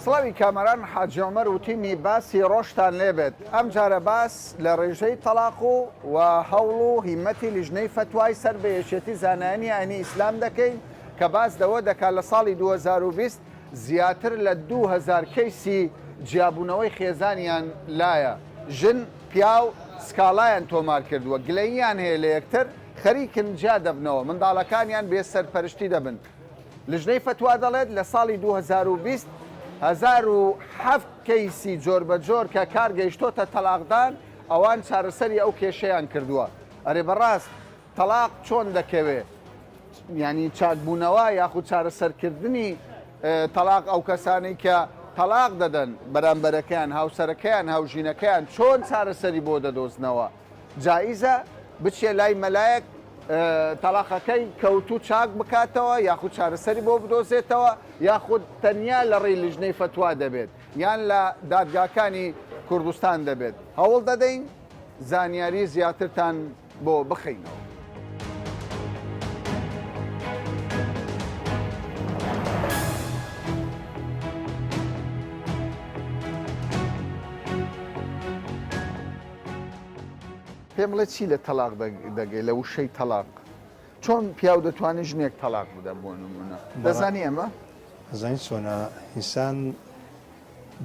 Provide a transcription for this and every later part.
سڵاوی کامەران حاجی عومەر و تیمی باسی ڕۆژتان لێبێت ئەمجارە باس لە ڕێژەی تەڵاق و و هەوڵ و هیمەتی لیژنەی فەتوای سەر بە یەکێتی زانایانی ئاینی ئیسلام دەکەین کە باس لەوە دەکات لە ساڵی 2020 زیاتر لە 2000 کەیسی جیابوونەوەی خێزانیان لایە ژن پیاو سکاڵایان تۆمار کردووە گلەییان هەیە لە یەکتر خەریکن جیا دەبنەوە منداڵەکانیان بێ سەرپەرشتی دەبن لجنەی فەتوا دەڵێت، لە ساڵی 2020 1007 کەیسی جۆربەجۆر کە کار گەیشتۆتە تەلاقدان، ئەوان چارەسەری ئەو کێشەیان کردووە. ئەرێ بەڕاست تەلاق چۆن دەکەوێ؟ یانی چاکبوونەوە یاخود چارەسەرکردنی تەلاق ئەو کەسانەی کە تەلاق دەدەن بەرامبەرەکەیان، هاوسەرەکەیان، هاوژینەکەیان چۆن چارەسەری بۆ دەدۆزنەوە؟ جائیزە بچیە لای مەلایەک تەڵاقەکەی کەوتوو چاک بکاتەوە یاخود چارەسەری بۆ بدۆزێتەوە یاخود تەنیا لە ڕێی لیژنەی فەتوا دەبێت یان لە دادگاکانی کوردستان دەبێت هەوڵ دەدەین زانیاری زیاترتان بۆ بخەینەوە. پێم بڵێ چی لە تەلاق دەگەی لە وشەی تەلاق چۆن پیاو دەتوانێت ژنێک تەلاق بدە بۆ نمونە دەزانی ئەمە؟ ئەزانی چۆنە ئینسان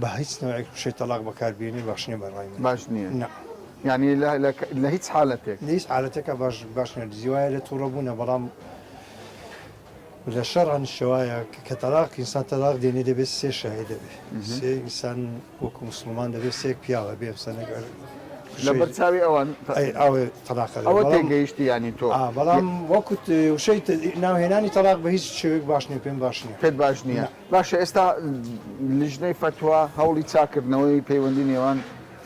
بە هیچ نەوعێک وشەی تەلاق بەکار بێنێ باش نییە بەڕای من باش نییە نا یعنی لە هیچ حالەتێک لە هیچ حالەتێکا باش باش نییە دزی وایە لە تووڕە بوونە بەڵام لە شەرعا شوایە کە تەلاق ئینسان تەلاق دێنێ دەبێت سێ شاهید دەبێ سێ ئینسان وەکو مسلمان دەبێت سێک پیاوە بێ سەنەک لەبەر چاوی ئەوان ئەوێ تەلاقە ئەوە تێگەیشتی ینی تۆ بەڵام وەکو وشەی ناوهێنانی تەلاق بە هیچ شێوەیەک باش نییە پێم باش نییە پێت باش نییە باشە ئێستا لیژنەی فەتوا هەوڵی چاکردنەوەی پەیوەندی نێوان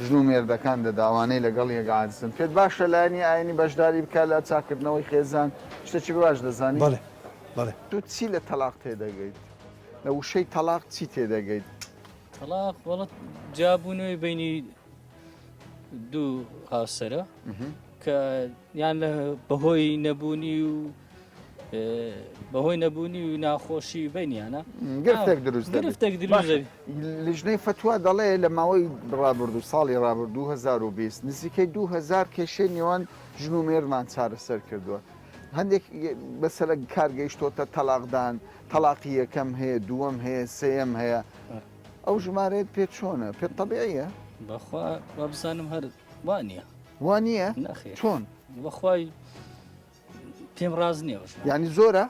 ژن و مێردەکان دەدا ئەوانەی لەگەڵ یەک عاجزن پێت باشە لایەنی ئاینی بەشداری بکات لە چاکردنەوەی خێزان شتێکی باش دەزانی؟ بەڵێ بەڵێ. تۆ چی لە تەلاق تێدەگەیت؟ لە وشەی تەلاق چی تێدەگەیت؟ تەلاق وەڵا جیابوونەوەی بینی دوو هاوسەرە کە یان لە بەهۆی نەبوونی و بەهۆی نەبوونی و ناخۆشی بینیانە گرفتێک دروست گرفتێک دروست لیژنەی فەتوا دەڵێ لە ماوەی ڕابردوو ساڵی ڕابردوو 2020 نزیکەی 2000 کێشەی نێوان ژن و مێردمان چارەسەر کردووە هەندێک بەسەر کار گەیشتۆتە تەلاقدان تەلاقی یەکەم هەیە دووەم هەیە سێیەم هەیە ئەو ژمارەیەت پێ چۆنە پێ طبیعیە بەخوا وابزانم هەر وانە وا نییە چۆن بەخوای پێم ڕاست نییە یعنی زۆرە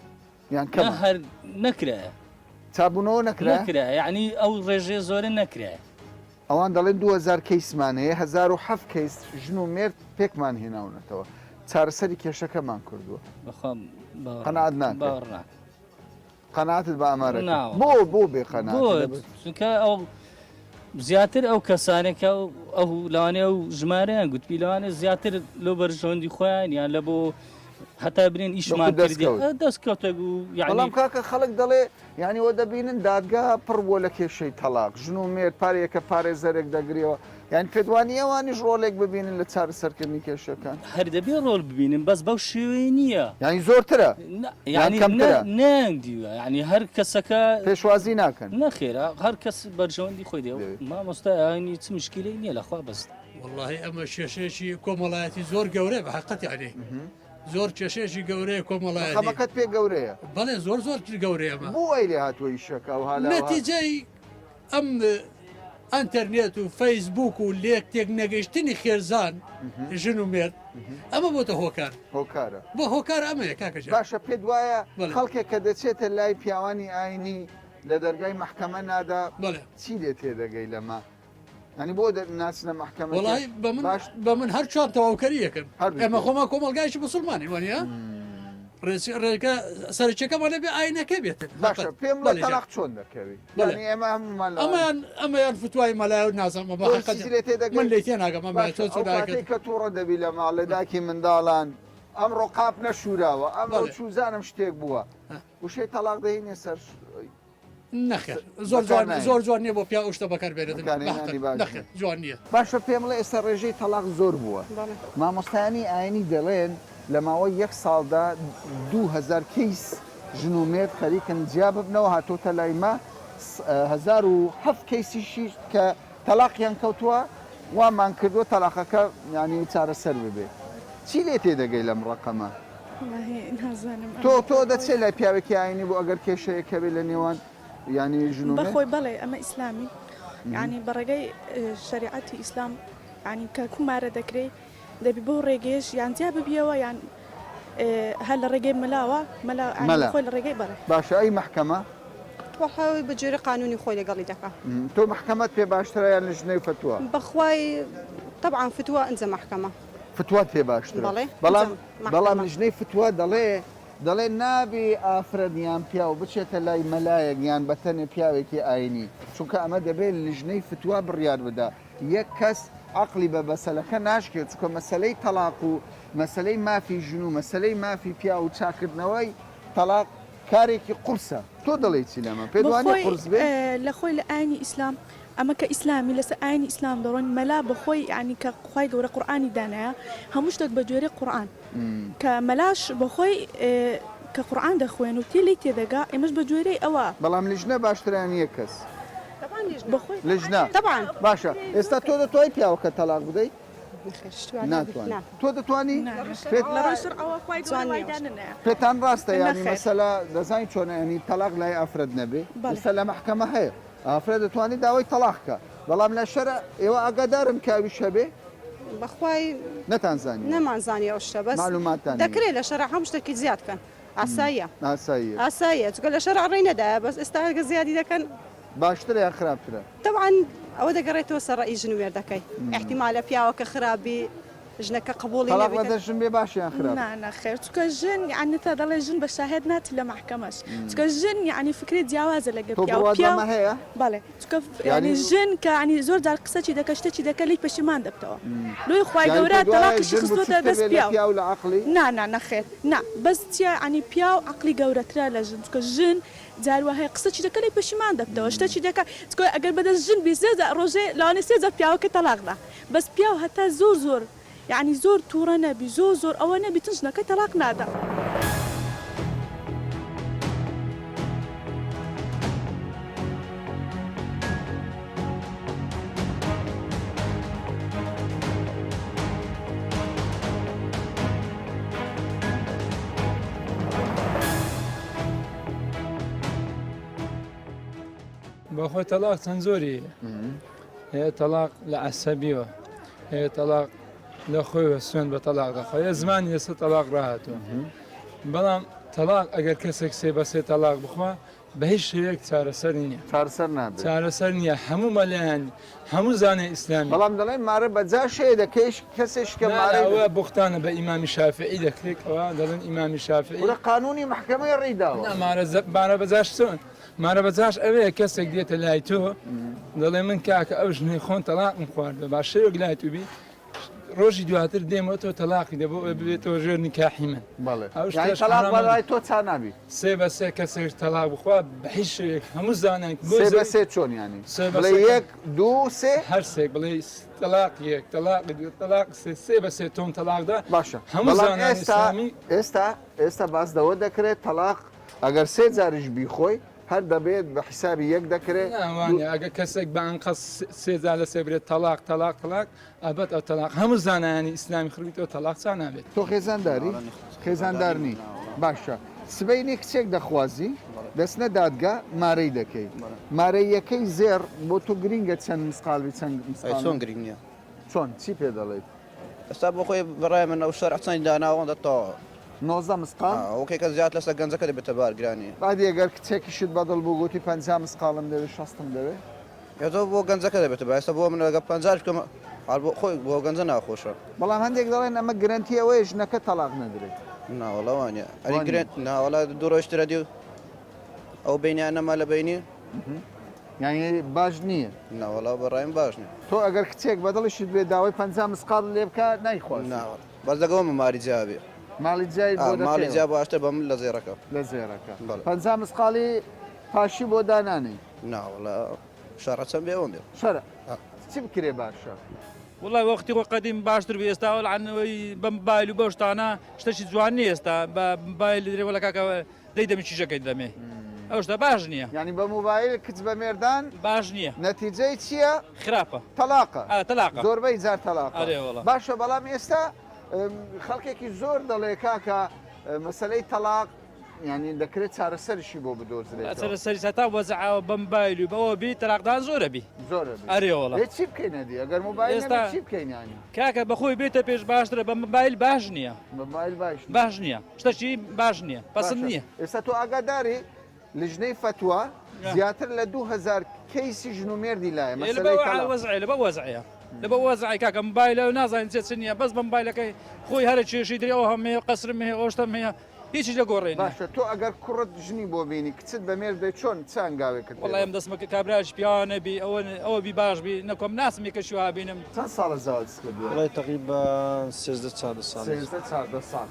یان کەم هەر نەکرایە چابوونەوە نەکرا نەکرا یعنی ئەو ڕێژەیە زۆرە نەکرایە ئەوان دەڵێن 2000 کەیسمان هەیە 1007 کەیس ژن و مێرد پێکمان هێناونەتەوە چارەسەری کێشەکەمان کردووە قەناعەت ناکەی قەناعەتت بە ئامارەکە بۆ بۆ بێ قەناعەت چونکە ئەو زیاتر ئەو کەسانێک کە ئەو لەوانەیە ئەو ژمارەیان گوتبی لەوانەیە زیاتر لۆ بەرژەوەندی خۆیان یان لە بۆ هەتا برێن ئیشمان دەستکەوتێک و بەڵام کاکە خەڵک دەڵێ یانی وە دەبینن دادگا پڕ بووە لە کێشەی تەڵاق، ژن و مێرد پارەیەکە پارێزەرێک دەگرێەوە، یانی پێت وا نییە ئەوانیش ڕۆلێک ببینن لە چارەسەرکردنی کێشەکان؟ هەر دەبێ ڕۆل ببینن بەس بەو شێوەیە نییە. یانی زۆرترە یان کەمترە؟ نەیاندیوە یانی هەر کەسەکە. پێشوازی ناکەن؟ نەخێر هەر کەس بەرژەوەندی خۆی دەوێ مامۆستا یانی چ مشکیلەی نییە لەخوا بەس. وەڵاهی ئەمە کێشەیەکی کۆمەڵایەتی زۆر گەورەیە بە حەقەت یانی زۆر کێشەیەکی گەورەیە کۆمەڵایەتی. خەمەکەت پێ گەورەیە؟ بەڵێ زۆر زۆر گەورەیە ئەمە. بۆ وای لێ هاتووە ئیشەکە ئەوها لە نەتیجەی ئەم ئەنتەرنێت و فەیسبوک و لێک تێک نەگەیشتنی خێزان ژن و مێرد ئەمە بۆتە هۆکار. هۆکارە. بۆ هۆکار ئەمەیە کاکە گیان. باشە پێت وایە خەڵکێک کە دەچێتە لای پیاوانی ئاینی لە دەرگای مەحکەمە نادا چی لێ تێدەگەی لەمە؟ یانی بۆ ناچنە مەحکەمە وەڵای بە من باش بە من هەر چوار تەواوکەری یەکن ئێمە خۆمان کۆمەڵگایکی مسلمانین وانە ڕێگە سەرچەکەمان لەبێ ئاینەکە بێت باشە پێم بڵێ تەلاق چۆن دەکەوی یانی ئێمە هەموومان ئەمەیان ئەمەیان فتوای مەلای و نازانم بە حەقەت من لێ تێناگەم ئەمە چۆن چۆن کاتێک کە تووڕە دەبی لە ماڵ لە داکی منداڵان ئەمڕۆ قاپ نەشوراوە ئەمڕۆ چوزانم شتێک بووە وشەی تەلاق دەهینێ سەر نەخێر زۆر جوان زۆر جوان نییە بۆ پیاو ئەو شتە بەکار بێنێت نەخێر جوان نییە. باشە پێم بڵێ ئێستا ڕێژەی تەڵاق زۆر بووە مامۆستایانی ئاینی دەڵێن لە ماوەی یەک ساڵدا 2000 کەیس ژن و مێرد خەریکن جیا ببنەوە هاتۆتە لای مە. 1007 کەیسیشی کە تەلاقیان کەوتووە وامان کردووە تەلاقەکە یانی چارەسەر ببێ. چی لێ تێدەگەی لەم ڕەقەمە؟ وەڵاهی نازانم تۆ تۆ دەچێ لای پیاوێکی ئاینی بۆ ئەگەر کێشەیەک هەبێ لە نێوان یانی ژن و مێرد؟ بەخۆی بەڵێ ئەمە ئیسلامی یانی بە ڕێگەی شەریعەتی ئیسلام یانی کە کومارە دەکرێی دەبی بەو ڕێگەیەش یان جیا ببیەوە یان هەر لە ڕێگەی مەلاوە مەلا مەلا خۆی لە ڕێگەی بەڵێ. باشە ئەی مەحکەمە؟ خۆی بە جۆری قانونی خۆی لەگەڵی دەکا. تۆ مەحکەمەت پێ باشترە یان لجنەی فتوا؟ بەخوای تەبعەن فتوا ئنجە مەحکەمە. فتوات پێ باشترە بەڵێ بەڵام ئنجە بەڵام مەحکەمە. لجنەی فتوا دەڵێ دەڵێ نابێ ئافرەت یان پیاو بچێتە لای مەلایەک یان بەتەنێ پیاوێکی ئاینی چونکە ئەمە دەبێ لجنەی فتوا بڕیار بدا یەک کەس عەقڵی بە مەسەلەکە ناشکێت چونکە مەسەلەی تەڵاق و مەسەلەی مافی ژن و مەسەلەی مافی پیاو و چاکردنەوەی تەڵاق کارێکی قورسە تۆ دەڵێی چی لەمە پێت وانیە بەخۆی قورس بێ؟ لە خۆی لە ئاینی ئیسلام ئەمە کە ئیسلامی لەسەر ئاینی ئیسلام دەڕۆین مەلا بەخۆی یانی کە خوای گەورە قورئانی دانایە هەموو شتێک بە گوێرەی قورئان کە مەلاش بەخۆی کە قورئان دەخوێن و تێ لێی تێدەگا ئێمەش بە گوێرەی ئەوە. بەڵام لیژنە باشترە یان یەک کەس؟ بەخۆی. لیژنە. تەبعەن. باشە ئێستا تۆ دەتوانی پیاوەکە تەلاق بدەی؟ نەخێر شتی وا نابێت. ناتوانی. نا. تۆ دەتوانی؟ نا پێت. لە ڕووی شەرعەوە خوای گەورە جوان وای نییە. دانەنایە. پێتان ڕاستە یانی نەخێر. مەسەلە دەزانی چۆنە یانی تەلاق لای ئافرەت نەبێ؟ بەڵێ. ئێستا لە مەحکەمە هەیە ئافرەت دەتوانی داوای تەڵاق کا بەڵام لە شەرع ئێوە ئاگادارن کە ئەویش هەبێ؟ بەخوای نەتان زانیوە؟ نەمان زانی ئەو شتە بەس مەعلوماتتان نییە. دەکرێ لە شەرع هەموو شتێکی زیاد کەن ئاساییە. ئاساییە. ئاساییە چونکە لە شەرع ڕێی نەدایە بەس ئێستا ئەگەر زیادی دەکەن. باشترە یان خراپترە؟ تەبعەن ئەوە دەگەڕێتەوە سەر ڕەئی ژن و مێردەکەی ئیحتیمالە پیاوەکە خراپ بی ژنەکە قبوڵی تەڵاق نەبیتن. لە دەست ژن بێ باشە یان خراپە؟ نا نەخێر چونکە ژن یانی تا دەڵێ ژن بە شاهێد ناچی لە مەحکەمەش چونکە ژن یانی فکرەی جیاوازە لەگە تۆ پیاو بڕوات پیاو بەمە هەیە؟ بەڵێ چونکە یانی یانی ژن کە یانی زۆر جار قسەکی دەکە شتەکی دەکە لێی پەشیمان دەبتەوە لۆی خوای یانی گەورە پێت وایە تەڵاقیشی ژن خستۆتە بچوکتر دەست بێ لە پیاو پیاو لە عەقڵی؟ نا نا نەخێر نا بەس چیە یانی پیاو عەقڵی گەورەترە لە ژن چونکە ژن جار وا هەیە قسەکی دەکە لێی پەشیمان دەبتەوە شتەکی دەکا چونکە ئەگەر بەدەست ژن بی سێ جار ڕۆژێ لەوانەیە سێ جار پیاوەکە تەڵاق دا بەس پیاو هەتا زۆر زۆر یەعنی زۆر توڕە نەبی زۆر زۆر ئەوە نەبی چون ژنەکەی تەڵاق نادا. بەخۆی تەلاق چەند زۆری هەیە تەلاق لە عەسەبیەوە هەیە تەلاق لە خۆیەوە سوێن بە تەلاق دەخوا یە زمانی لەسەر تەلاق ڕاهاتوە بەڵام تەلاق ئەگەر کەسێک سێ بە سێ تەلاق بخوا بە هیچ شێوەیەک چارەسەری نییە چارەسەر نابێت چارەسەر نییە هەموو مەلایان هەموو زانای ئیسلامی بەڵام دەڵێن مارە بە جاش هەیە دەکەیش کەسێش کە مارەی ئەوە بوختانە بە ئیمامی شافعی دەکرێت ئەوە دەڵێن ئیمامی شافعی کورە قانونی مەحکەمەی ڕێی داوە نا مارە مارە بە جاش چۆن مارە بە جاش ئەوەیە کەسێک دێتە لای تۆ دەڵێ من کاکە ئەو ژنەی خۆن تەلاقم خواردوە با شەوێک لای تو بی ڕۆژی دواتر دێمەوە تۆ تەلاقی دە بۆ ببێتەوە ژێر نیکاحی من بەڵێ ئەو یانی شتەش تەلاق حەرامە. بەلای تۆ چا نابی سێ بە سێ کەسێک تەلاق بخوا بە هیچ شێوەیەک هەموو زانایان بۆ سێ بە زەوی سێ چۆن یانی سێ بە بڵێ سێ یەک دوو سێ هەر سێک بڵێ تەلاق یەک تەلاقی دوو تەلاق سێ سێ بە سێ تۆم تەلاقدا باشە هەموو بەڵام زانایانی ئێستا ئیسلامی ئێستا ئێستا باس لەوە دەکرێت تەلاق ئەگەر سێ جاریش بیخۆی هەر دەبێت بە حیسابی یەک دەکرێت نا وانیە ئەگەر کەسێک بە ئەنقەست سێ جار لەسەر برێت تەلاق تەلاق تەلاق ئەبەد ئەو تەلاق هەموو زانایانی ئیسلامی خڕبیتەوە تەلاق چا نابێت. تۆ خێزانداری؟ خێزاندار نی باشە سبەینێ کچێک دەخوازی دەچنە دادگا مارەی دەکەی مارەییەکەی زێڕ بۆ تۆ گرینگە چەند مسقال بی چەند ئەی مسقال چۆن گرینگ نییە؟ چۆن چی پێ دەڵێیت؟ ئێستا بۆ خۆی بەڕای من ئەو شەرع چەندی داناوە ئەوەندە تەواوە. 19 مسقال؟ ئا ئەوکەی کە زیاد لەسەر گەنجەکە دەبێتە بارگرانی. بادی ئەگەر کچێکیشت بەدڵ بوو گوتی 50 مسقاڵم دەوێ شەستم دەوێ؟ ئێتۆ بۆ گەنجەکە دەبێتە با ئێستا بۆ من ئەگەر پەنجاش بکەم حاڵ بۆ خۆی بۆ گەنجە ناخۆشە. بەڵام هەندێک دەڵێن ئەمە گرەنتی ئەوەیە ژنەکە تەڵاق نەدرێت. نا وەڵا وانیە ئەری وانیە. گرەنت نا وەڵا دوو ڕۆژ ترە دی و ئەو بەینیان نەما لە بەینی. یانی باش نییە. نا وەڵا بە ڕای من باش نییە. تۆ ئەگەر کچێک بە دڵیشت بێ داوای 50 مسقاڵ لێ بکا نایخوازی. نا وەڵا بەس لەگەڵ من ماری جیا بێ. ماڵی جیای بۆ ماڵی دەکەیەوە. جیا باشتر بە من لە زێڕەکە. لە زێڕەکە. بەڵێ. 50 مسقاڵی پاشی بۆ دانانێی. نا وەڵا شەڕە چەند بێ ئەوەم بێ. شەرع چی بکرێ باشە؟ وەڵای وەختی خۆی قەدیم باشتر بوو ئێستا وەڵا بە مۆبایل و بەو شتانە شتەکی جوان نییە ئێستا بە مۆبایل درێ وەڵا کاکە دەی دەمی کیژەکەی دەمێ. ئەو شتە باش نییە. یانی بە مۆبایل کچ بە مێردان باش نییە. نەتیجەی چییە؟ خراپە. تەڵاقە. ئا تەلاقە. زۆربەی جار تەلاقە. ئەرێ وەڵا. باشە بەڵام ئێستا خەڵکێکی زۆر دەڵێ کاکە مەسەلەی تەڵاق یانی دەکرێت چارەسەرشی بۆ بدۆزرێتەوە. چارەسەری سەتا وەزعەوە بە مۆبایل و بەوە بی تەلاقدان زۆرە بی. زۆرە بی. ئەرێ وەڵا. ئێ چی بکەین ئەدی ئەگەر مۆبایل نەبێ چی بکەین یانی؟ کاکە بەخۆی بێتە پێش باشترە بە مۆبایل باش نییە. مۆبایل باش نییە. باش نییە. شتەکی باش نییە پەسند باشە نییە. ئێستا تۆ ئاگاداری لجنەی فەتوا زیاتر لە 2000 کەیسی ژن و مێردی لایە ئێ لە مەسەلەی بە تەڵاق. وەزعێ لە بە وەزعەیە لە بە وەزعی کاکە مۆبایلە و نازانین چێ چ نییە بەس بە مۆبایلەکەی خۆی هەرە کێشەی درێ ئەو هەم هەیە قەسرم هەیە ئەو شتەم هەیە هیچیش لە گۆڕێ نییە. باشە تۆ ئەگەر کوڕت ژنی بۆ بینی کچت بە مێرد بێ چۆن چ هەنگاوێکت پێ وەڵای ئەم دەستمە کە کابرایەکی پیاوانە بی ئەوە ئەوە بی باش بی نەکۆم ناسم یەکەکی وا بینم. چەند ساڵە زەواجت کردووە؟ وەڵای تەقریبا 13 14 ساڵ. 13 14 ساڵ.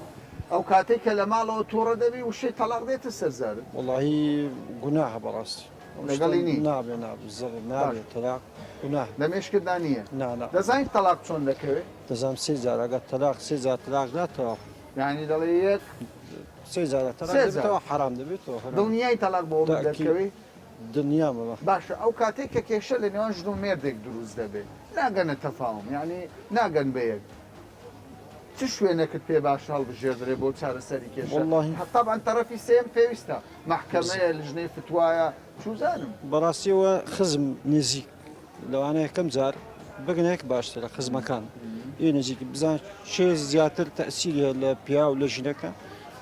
ئەو کاتەی کە لە ماڵەوە توڕە دەبی وشەی تەڵاق دێتە سەر زارت؟ وەڵاهی گوناهە بەڕاستی. لەگەڵی نی؟ نابێ نابێ زەڵم نابێ تەلاق گوناهە. لە مێشکتدا نییە؟ نا نا. دەزانیت تەڵاق چۆن دەکەوێ؟ دەزانم سێ جار ئەگەر تەلاق سێ جار تەلاق دا تەواو. یانی دەڵێ یەک. سێ جار تەلاق دەبێتەوە حەرام دەبێتەوە. دڵنیای تەلاق بۆ من دەرکەوێ؟ دڵنیام بەڵێ. باشە ئەو کاتەی کە کێشە لە نێوان ژن و مێردێک دروست دەبێ ناگەنە تەفاوم یانی ناگەن بە یەک چ شوێنێکت پێ باشە هەڵبژێردرێ بۆ چارەسەری کێشە؟ وەڵاهی. تەبعەن تەڕەفی سێیەم پێویستە مەحکەمەیە لجنەی فتوایە چوزانم. بەڕاستی ئەوە خزم نزیک لەوانە یەکەم جار بگنە یەک باشترە خزمەکان ی نزیک بزان چێ زیاتر تەئسیری هەیە لە پیاو لە ژنەکە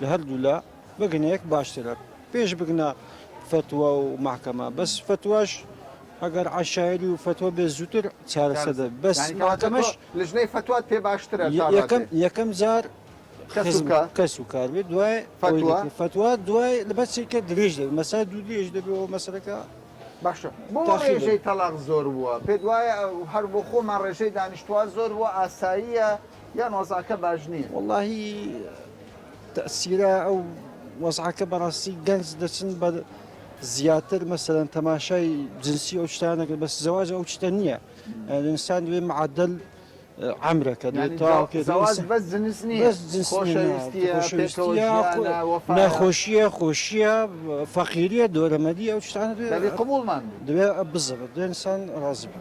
لە هەردوو لا بگنە یەک باشترە پێش بگنە فەتوا و مەحکەمە بەس فەتواش ئەگەر عەشایری و فەتوا بێ زووتر چارەسەر دەبێت بەس یانی کەواتە تۆ مەحکەمەش لجنەی فەتوات پێ باشترە تا یەکەم ڕادەیەک. یەکەم جار کەس و خزم کار. کەس و کار بێت دوای ئەوەی فەتوا. دەکرێت فەتوا دوای لەبەر چیکە درێژ دەبێت مەسەلە دوو درێژ دەبێت و مەسەلەکە باشە بۆ تاخیر ڕێژەی دەبێت. تەڵاق زۆر بووە؟ پێت وایە هەر بۆ خۆمان ڕێژەی دانیشتووان زۆر بووە ئاساییە یان وەزعەکە باش نییە؟ وەڵاهی تەئسیرە ئەو وەزعەکە بەڕاستی گەنج دەچن بە زیاتر مەسەلەن تەماشای جنسی ئەو شتانە دەکەن بەس زەواج ئەو شتە نییە ئینسان دوێ معدل عەمرەکە دوێ یانی تەواو کرد زەواج بەس جنس نییە بەس جنس نییە نا خۆشەویستیە پێکەوە خۆشەویستیە ژیانە وەفایە ناخۆشیە خۆشیە فەقیریە دۆرەمەدیە ئەو شتانە دوێ دەبێ قبوڵمان بێ. دوێ بزەبت دوێ ئینسان ڕازی بێ.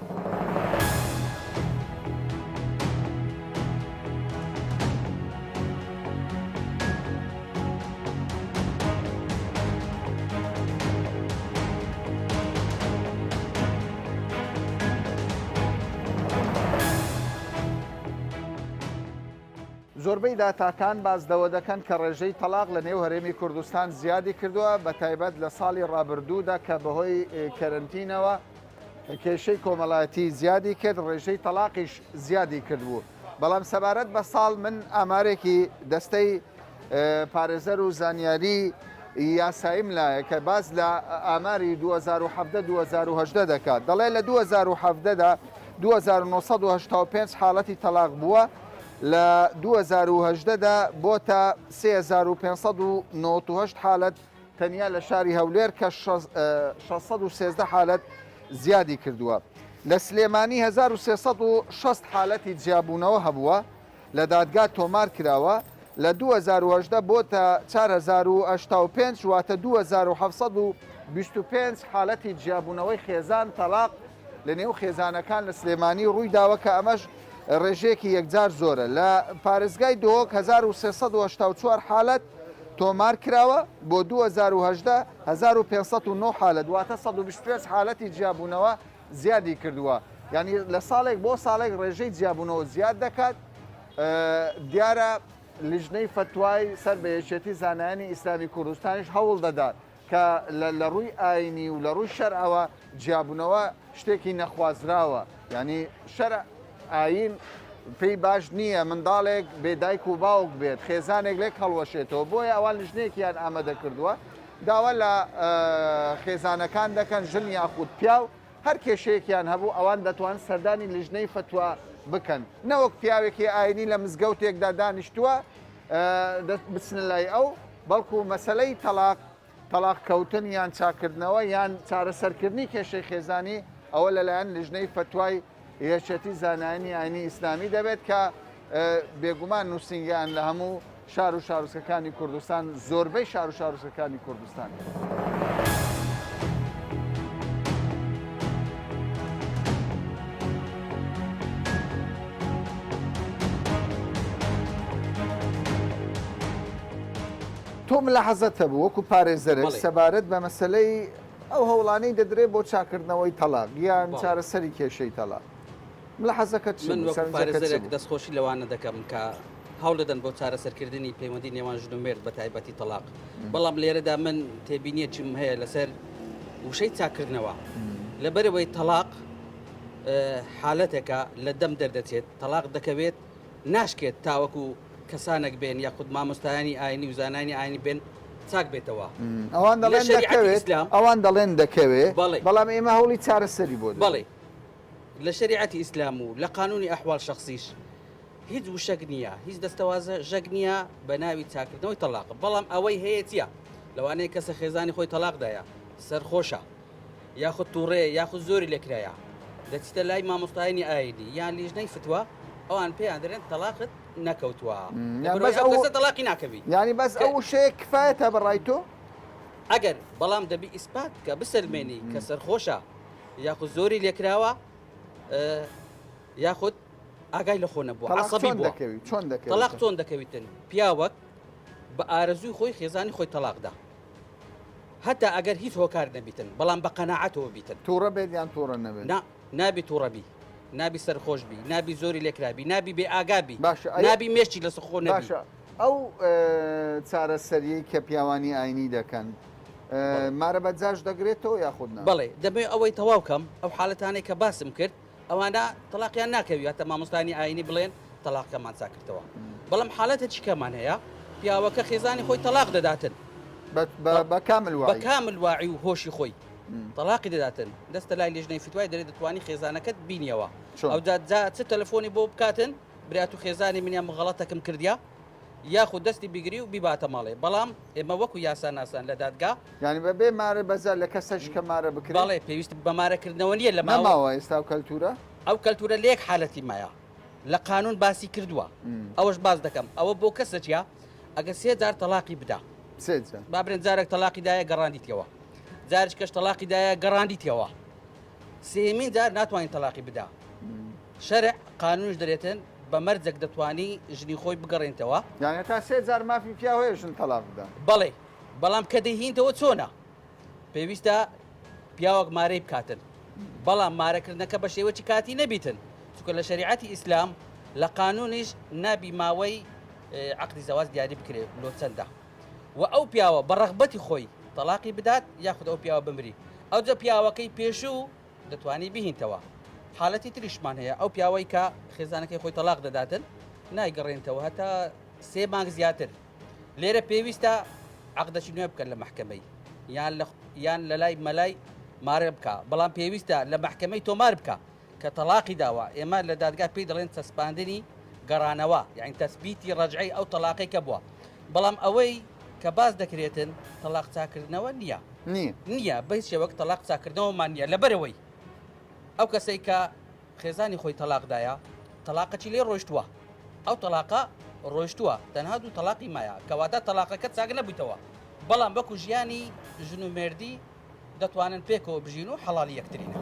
زۆربەی داتاکان باس لەوە دەکەن کە ڕێژەی تەڵاق لە نێو هەرێمی کوردستان زیادی کردووە بە تایبەت لە ساڵی ڕابردوودا کە بەهۆی کەرەنتینەوە کێشەی کۆمەڵایەتی زیادی کرد ڕێژەی تەڵاقیش زیادی کردبوو بەڵام سەبارەت بە ساڵ من ئامارێکی دەستەی پارێزەر و زانیاری یاساییم لایە کە باس لە ئاماری 2017 2018 دەکات دەڵێ لە 2017 دا 2985 حاڵەتی تەلاق بووە لە 2018 دا بۆتە 3598 حالەت تەنیا لە شاری هەولێر کە 613 حالەت زیادی کردووە. لە سلێمانی 1360 حالەتی جیابوونەوە هەبووە لە دادگا تۆمار کراوە، لە 2018 بۆتە 4085 واتە 2725 حالەتی جیابوونەوەی خێزان، تەلاق، لە نێو خێزانەکان لە سلێمانی ڕوویداوە کە ئەمەش ڕێژەیەکی یەکجار زۆرە. لە پارێزگای دهۆک 1384 حالەت تۆمار کراوە، بۆ 2018 1509 حالەت واتە 125 حالەتی جیابوونەوە زیادی کردووە. یانی لە ساڵێک بۆ ساڵێک ڕێژەی جیابوونەوە زیاد دەکات. دیارە لیژنەی فەتوای سەر بە یەکێتی زانایانی ئیسلامی کوردستانیش هەوڵ دەدات کە لە ڕووی ئاینی و لە ڕووی شەرعەوە جیابوونەوە شتێکی نەخوازراوە یانی شەرع ئاین پێی باش نییە منداڵێک بێ دایک و باوک بێت خێزانێک لێک هەڵوەشێتەوە بۆیە ئەوان لیژنەیەکیان ئامادە کردووە داوا لە خێزانەکان دەکەن ژن یاخود پیاو هەر کێشەیەکیان هەبوو ئەوان دەتوان سەردانی لیژنەی فەتوا بکەن نەوەک پیاوێکی ئاینی لە مزگەوتێکدا دانیشتووە بچنە لای ئەو بەڵکو مەسەلەی تەڵاق، تەڵاق کەوتن یان چاککردنەوە یان چارەسەرکردنی کێشەی خێزانی ئەوە لەلایەن لیژنەی فەتوای یەکێتی زانایانی ئاینی ئیسلامی دەبێت کە بێگومان نووسینگەیان لە هەموو شار و شارۆچکەکانی کوردستان زۆربەی شار و شارۆچکەکانی کوردستان هەیە. تۆ ملاحەزەت هەبوو وەکو پارێزەرێک سەبارەت بە مەسەلەی ئەو هەوڵانەی دەدرێت بۆ چاکردنەوەی تەڵاق یان چارەسەری کێشەی تەڵاق ملاحەزەکەت چ من بوو وەکو سەرنجەکەت چ پارێزەرێک بوو؟ دەستخۆشی لەوانە دەکەم کە هەوڵ دەدەن بۆ چارەسەرکردنی پەیوەندی نێوان ژن و مێرد بە تایبەتی تەڵاق بەڵام لێرەدا من تێبینیەکیم هەیە لەسەر وشەی چاکردنەوە لەبەرەوەی تەڵاق حالەتێکە لە دەم دەردەچێت تەڵاق دەکەوێت ناشکێت تاوەکو کەسانێک بێن یاخود مامۆستایانی ئاینی و زانانی ئاینی بێن چاک بێتەوە. ئەوان لە دەڵێن شەریعەتی دەکەوێت، ئیسلام ئەوان دەڵێن دەکەوێ، بەڵێ. بەڵام ئێمە هەوڵی چارەسەری بۆ دەدەین. بەڵێ. لە شەریعەتی ئیسلام و لە قانوونی ئەحواڵ شەخسیش هیچ وشەک نییە، هیچ دەستەوازە ژەک نییە بە ناوی چاککردنەوەی تەڵاق. بەڵام ئەوەی هەیە چییە؟ لەوانەیە کەسە خێزانی خۆی تەڵاق دایە، سەرخۆشە. یاخود توڕەیە یاخود زۆری لێکرایە دەچیتە لای مامۆستایانی ئاینی یان لیژنەی فتوا ئەوان پێیان دەرێن تەلاقت نەکەوتووە یان بەس ئەو کەسە تەلاقی ناکەوی یانی بەس ئەو وشەیە کفایەتە بە ڕای تۆ؟ ئەگەر بەڵام دەبی ئیسپات کە بسەلمێنی کە سەرخۆشە یاخود زۆری لێکراوە یاخود ئاگای لە خۆ نەبووە تەلاق عەسەبی چۆن بووە دەکەوی چۆن دەکەوی تەلاق چۆن دەکەویتن پیاوەک بە ئارەزووی خۆی خێزانی خۆی تەلاقدا هەتا ئەگەر هیچ هۆکار نەبیتن بەڵام بە قەناعەتەوە بیتن. توڕە بێت یان توڕە نەبێت؟ نا نابی توڕە بی نابی سەرخۆش بی نابی زۆری لێکرابی نابی بێ ئاگا بی باشە ئەی نابی مێشکی لەسەر خۆ نەبی. باشە ئەو چارەسەریەی کە پیاوانی ئاینی دەکەن بەڵێ. مارە بە جاش دەگرێتەوە یاخود نا؟ بەڵێ دەمەوێ ئەوەی تەواو کەم ئەو حالەتانەی کە باسم کرد ئەوانە تەڵاقیان ناکەوی هەتا مامۆستایانی ئاینی بڵێن تەڵاقەکەمان چاکردەوە بەڵام حالەتێکی کەمان هەیە پیاوەکە خێزانی خۆی تەلاق دەداتن بە کامل بە کامل واعی و هۆشی خۆی تەلاقی دەداتن دەستە لای لێژنەی فتوای دەرێ دەتوانی خێزانەکەت بینیەوە ئەو جا چ تەلەفۆنی بۆ بکاتن برات و خێزانی منیان غەڵەتەکەم کردیا یاخود دەستی بگری و بیباتە ماڵێ بەڵام ئێمە وەکو یاسا ناسان لە دادگا یانی بە بێ مارە بەزە لە کەسەش کە مارە بکرێ؟ بەڵێ پێویست بە مارەکردنەوە نییە لە ماوە نەماوە ئێستا ئەو کەلتوورە؟ ئەو کەلتوورە لە یەک حالەتی مایە لە قانوون باسی کردووە ئەوەش باس دەکەم ئەوە بۆ کەسە چیە ئەگەر سێ جار تەلاقی بدا سێ جار با برێن جارێک تەلاقی دایە گەڕاندیتەوە جارێک کەش تەلاقی دایە گەڕاندیتەوە سێمین جار ناتوانین تەلاقی بدا شەرع قانونش دەرێتن بە مەرجێک دەتوانی ژنی خۆی بگەڕێنتەوە. یانی هەتا سێ جار مافی پیاو هەیە ژن تەڵاق بدا؟ بەڵێ بەڵام کە دەیهینتەوە چۆنە؟ پێویستە پیاوەک مارەی بکاتن بەڵام مارەکردنەکە بە شێوەی کاتی نەبیتن چونکە لە شەریعەتی ئیسلام لە قانونیش نابی ماوەی عەقدی زەواج دیاری بکرێ لۆ چەندە و ئەو پیاوە بە ڕەغبەتی خۆی تەڵاقی بدات یاخود ئەو پیاوە بمری ئەوجە پیاوەکەی پێشوو دەتوانی بیهینتەوە. حالەتی تریشمان هەیە ئەو پیاوەی کە خێزانەکەی خۆی تەلاق دەداتن نایگەڕێنتەوە هەتا سێ مانگ زیاتر لێرە پێویستە عقدەکی نوێ بکەن لە محکمەی یان لە یان لە لای مەلای مارە بکە بەڵام پێویستە لە محکمەی تۆمار بکە کە تەلاقی داوە ئێمە لە دادگا پێی دەڵێن چەسپاندنی گەڕانەوە یعنی تەسبیتی ڕەجعی ئەو تەلاقی کە بووە بەڵام ئەوەی کە باس دەکرێتن تەلاق چاکردنەوە نییە نییە. نییە بە هیچ شێوەک تەڵاق چاکردنەوەمان نییە لەبەرئەوەی ئەو کەسەی کە خێزانی خۆی تەڵاق دایە تەڵاقەکی لێ ڕۆیشتووە ئەو تەڵاقە ڕۆیشتووە تەنها دوو تەڵاقی مایە کەواتە تەڵاقەکە چاک نەبوویتەوە بەڵام وەکو ژیانی ژن و مێردی دەتوانن پێکەوە بژین و حەڵالی یەکترینە.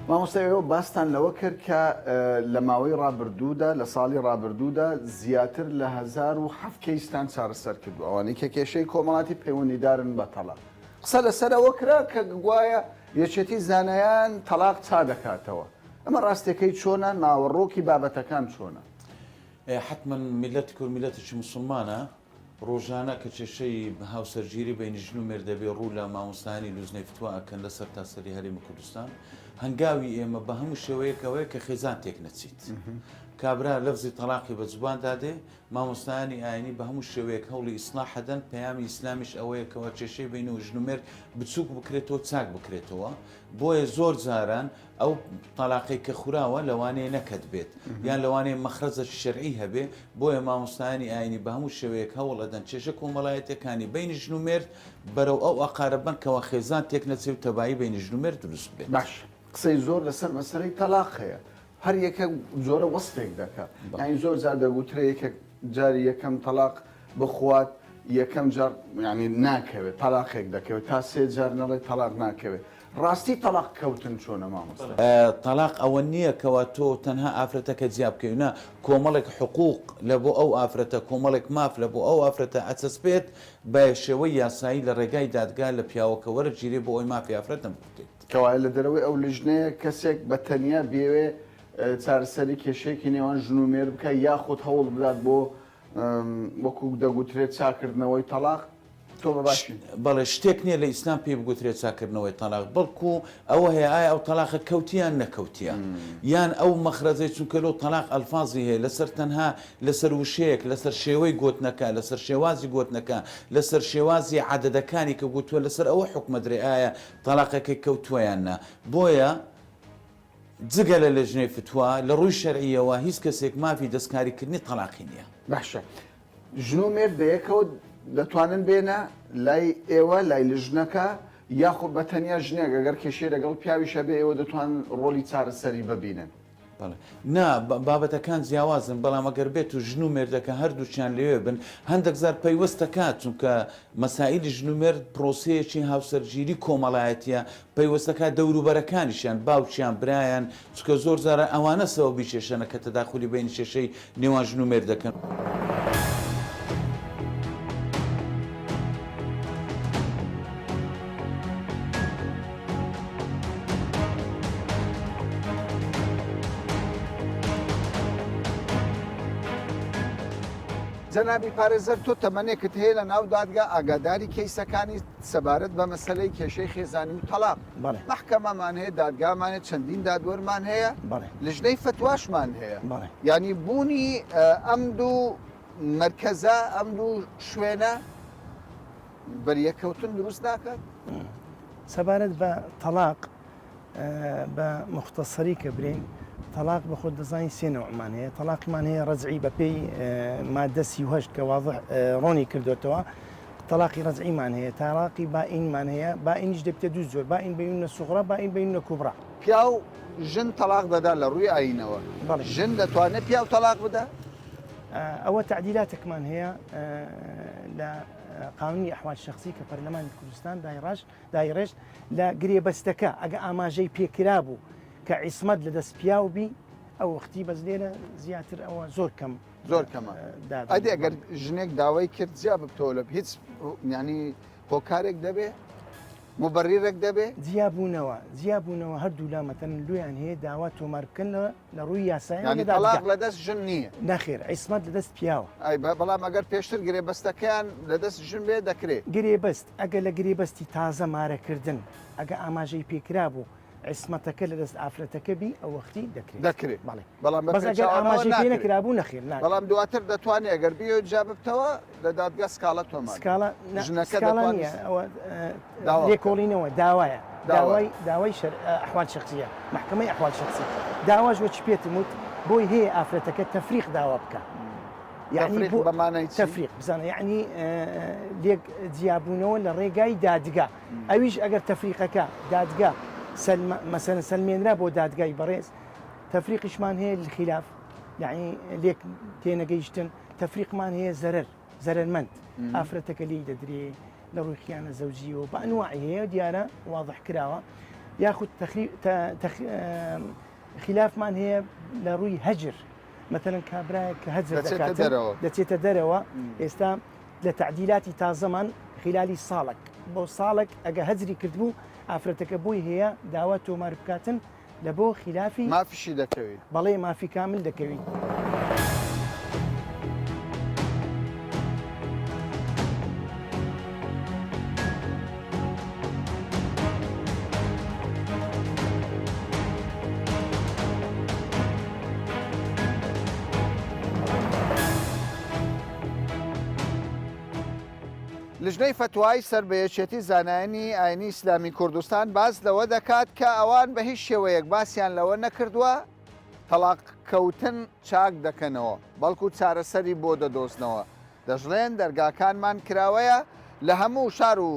مامۆستا ئێوە باستان لەوە کرد کە لە ماوەی ڕابردوودا لە ساڵی ڕابردوودا زیاتر لە 1007 کەیستان چارەسەر کردو ئەوانەی کە کێشەی کۆمەڵاتی پەیوەندیدارن بە تەڵاق قسە لەسەر ئەوە کرا کە گوایە یەکێتی زانایان تەڵاق چا دەکاتەوە ئەمە ڕاستیەکەی چۆنە ناوەڕۆکی بابەتەکان چۆنە؟ حەتمەن میللەتی کورد میللەتێکی موسڵمانە، ڕۆژانە کە کێشەی هاوسەرگیری بەینی ژن و مێرد دەبێ ڕوو لە مامۆستایانی لوجنەی فتوا ئەکەن لە سەرتاسەری هەرێمی کوردستان. هەنگاوی ئێمە بە هەموو شێوەیەک ئەوەیە کە خێزان تێک نەچیت. کابرا لەفزی تەڵاقی بە زوبان دادێ، مامۆستایانی ئاینی بە هەموو شێوەیەک هەوڵی ئیسڵاح ئەدەن، پەیامی ئیسلامیش ئەوەیە کەوا کێشەی بەینی ژن و مێرد بچووک بکرێتەوە چاک بکرێتەوە. بۆیە زۆر جاران ئەو تەلاقەی کە خوراوە لەوانەیە نەکەت بێت یان لەوانەیە مەخرەجەکی شەرعی هەبێ، بۆیە مامۆستایانی ئاینی بە هەموو شێوەیەک هەوڵ ئەدەن کێشە کۆمەڵایەتیەکانی بەینی ژن و مێرد بەرەو ئەو ئاقارە بەن کەوا خێزان تێک نەچێ و تەبایی بەینی ژن و مێرد دروست بێت. باشە قسەی زۆر لەسەر مەسەلەی تەلاق هەیە هەر یەکە جۆرە وەسفێک دەکا یانی زۆر جار دەگوترێ یەکێک جاری یەکەم تەلاق. بخوات یەکەم جار یانی ناکەوێت تەلاقێک دەکەوێت تا سێ جار نەڵێ تەلاق ناکەوێت ڕاستی تەلاق کەوتن چۆنە مامۆستا؟ تەلاق ئەوە نییە کەوا تۆ تەنها ئافرەتەکە جیا بکەی نا کۆمەڵێک حقوق لە بۆ ئەو ئافرەتە کۆمەڵێک ماف لە بۆ ئەو ئافرەتە ئەچەسپێت بە شێوەی یاسایی لە ڕێگای دادگا لە پیاوەکە وەرەگیرێ بۆ ئەوەی مافی ئافرەت نەمکوتێت. کەوایە لە دەرەوەی ئەو لیژنەیە کەسێک بە تەنیا بیەوێ چارەسەری کێشەیەکی نێوان ژن و مێرد بکات یاخود هەوڵ بدات بۆ وەکو دەگوترێت چاکردنەوەی تەڵاق تۆ بە باشی. بەڵێ شتێک نییە لە ئیسلام پێی بگوترێت چاکردنەوەی تەڵاق بەڵکو ئەوە هەیە ئایا ئەو تەڵاقە کەوتیە یان نەکەوتیە یان ئەو مەخرەجەی چونکە لۆ تەڵاق ئەلفازی هەیە لەسەر تەنها لەسەر وشەیەک لەسەر شێوەی گۆتنەکە لەسەر شێوازی گۆتنەکە لەسەر شێوازی عەدەدەکانی کە گوتووە لەسەر ئەوە حوکمەدرێ ئایا تەڵاقەکەی کەوتووە یان نا بۆیە جگە لە لێژنەی فتوا، لە ڕووی شەرعییەوە هیچ کەسێک مافی دەستکاریکردنی تەڵاقی نییە. باشە ژن و مێرد بەیەکەوە دەتوانن بێنە لای ئێوە لای لژنەکە یاخود بە تەنیا ژنێک ئەگەر کێشەی لەگەڵ پیاویش هەبێ ئێوە دەتوانن ڕۆڵی چارەسەری ببینن؟ بەڵێ. نا، بابەتەکان جیاوازن، بەڵام ئەگەر بێت و ژن و مێردەکە هەردووکیان لەوێ بن، هەندێک جار پەیوەست دەکات، چونکە مەسائیلی ژن و مێرد پرۆسەیەکی هاوسەرگیری کۆمەڵایەتییە، پەیوەست دەکات دەوروبەرەکانیشیان، باوکیان، برایان، چونکە زۆر جاران ئەوانە سەبەبی کێشەنە کە تەداخولی بەینی کێشەی نێوان ژن و مێرد دەکەن. جەنابی پارێزەر تۆ تەمەنێکت هەیە لە ناو دادگا ئاگاداری کەیسەکانی سەبارەت بە مەسەلەی کێشەی خێزانی و تەڵاق بەڵێ. مەحکەمەمان هەیە دادگامان هەیە چەندین دادوەرمان هەیە بەڵێ. لجنەی فەتواشمان هەیە بەڵێ. یانی بوونی ئەم دوو مەرکەزە ئەم دوو شوێنە بەریەککەوتن دروست ناکات؟ سەبارەت بە تەڵاق بە موختەسەری کە برێین تەڵاق بە خۆت دەزانی سێ نەوعمان هەیە تەڵاقمان هەیە ڕەجعی بە پێی مادە 38 کە واضح ڕۆنی کردوێتەوە تەڵاقی ڕەجعیمان هەیە تاراقی بائینمان هەیە بائینیش دەبتە دوو زۆر بائین بەینونە سوغرا بائین بەینونە کوبرا. پیاو ژن تەڵاق دەدا لە ڕووی ئایینەوە ژن دەتوانێت پیاو تەڵاق بدا؟ ئەوە تەعدیلاتێکمان هەیە لە قانونی ئەحوال شەخسی کە پەرلەمانی کوردستان دایڕاش دایڕێژت لە گرێبەستەکە ئەگە ئاماژەی پێکرابوو کە عیسمەت لە دەست پیاو بی ئەو وەختی بەس لێرە زیاتر ئەوە زۆر کەم زۆر کەمە ئەدی ئەگەر ژنێک داوای کرد جیا ببتەوە لە هیچ ینی هۆکارێک دەبێ مبررێک دەبێ جیابوونەوە جیابوونەوە هەردوو لا مەتەن لویان هەیە داوا تۆمار بکەن لە لە ڕووی یاسایەوە یانی لە دادگا. تەڵاق لە دەست ژن نییە؟ نەخێر عیسمەت لە دەست پیاوە. ئەی بەڵام ئەگەر پێشتر گرێبەستەکەیان لە دەست ژن بێ دەکرێ؟ گرێبەست ئەگەر لە گرێبەستی تازە مارەکردن ئەگە ئاماژەی پێکرابوو عیسمەتەکە لە دەست ئافرەتەکە بی ئەوەختی دەکرێت. دەکرێ. بەڵێ. بەڵام بە بەس ئەگەر پێچەوانەوە ئاماژەی پێ ناکرێ. نەکرابوو نەخێر ناکرێ. بەڵام دواتر دەتوانێ ئەگەر بیەوێت جیا ببتەوە لە دادگا سکاڵا تۆمار بکات. سکاڵا نا ژنەکە سکاڵا دەتوانێ نییە ئەوە داوا بکات. لێکۆڵینەوە داوایە. داوای داوای شەر ئەحوال شەخسیە مەحکەمەی ئەحوال شەخسی داواش وەچی پێتم وت بۆی هەیە ئافرەتەکە تەفریق داوا بکە یعنی بۆ بەمانای تەفریق بزانە یعنی لێک جیابوونەوە لە ڕێگای دادگا ئەویش ئەگەر تەفریقەکە دادگا مەسەن سەلمێنرا بۆ دادگای بەڕێز تەفریقیشمان هەیە خلاف یعنی لێک تێنەگەیشتن تەفریقمان هەیە زەرەر زەرەرمەند ئافرەتەکە لێی دەدرێ لە ڕووی خیانە زەوجیەوە بە ئەنواعی هەیە دیارە واضح کراوە یاخود خلافمان هەیە لە ڕووی هەجر مەتەلەن کابرایەک کە هەجر دەچێتە دەرەوە دەچێتە دەرەوە ئێستا لە تعدیلاتی تازەمان خلالی ساڵک بۆ ساڵک ئەگە هەجری کردبوو ئافرەتەکە بۆی هەیە داوا تۆمار بکاتن لە بۆ خلافی مافیشی دەکەوی بەڵێ مافی کامل دەکەوی. لیژنەی فەتوای سەر بە یەکێتی زانایانی ئاینی ئیسلامی کوردستان باس لەوە دەکات کە ئەوان بە هیچ شێوەیەک باسیان لەوە نەکردووە تەڵاق کەوتن چاک دەکەنەوە بەڵکو چارەسەری بۆ دەدۆزنەوە دەشڵێن دەرگاکانمان کراوەیە لە هەموو شار و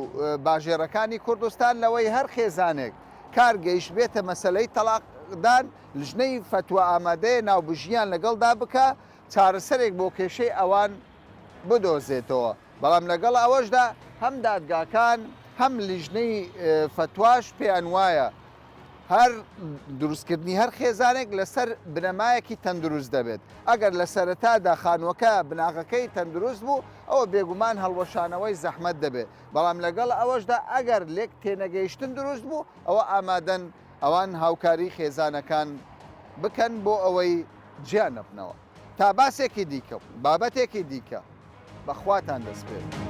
باژێڕەکانی کوردستان لەوەی هەر خێزانێک کار گەیشتبێتە مەسەلەی تەڵاقدان لجنەی فەتوا ئامادەیە ناوبژییان لەگەڵدا بکا چارەسەرێک بۆ کێشەی ئەوان. بدۆزێتەوە، بەڵام لەگەڵ ئەوەشدا هەم دادگاکان هەم لیژنەی فەتواش پێیان وایە هەر دروستکردنی هەر خێزانێک لەسەر بنەمایەکی تەندروست دەبێت، ئەگەر لە سەرەتادا خانووەکە بناغەکەی تەندروست بوو ئەوە بێگومان هەڵوەشانەوەی زەحمەت دەبێت، بەڵام لەگەڵ ئەوەشدا ئەگەر لێک تێنەگەیشتن دروست بوو ئەوە ئامادەن ئەوان هاوکاری خێزانەکان بکەن بۆ ئەوەی جیا نەبنەوە. تا باسێکی دیکە و بابەتێکی دیکە بە خواتان دەسپێرم.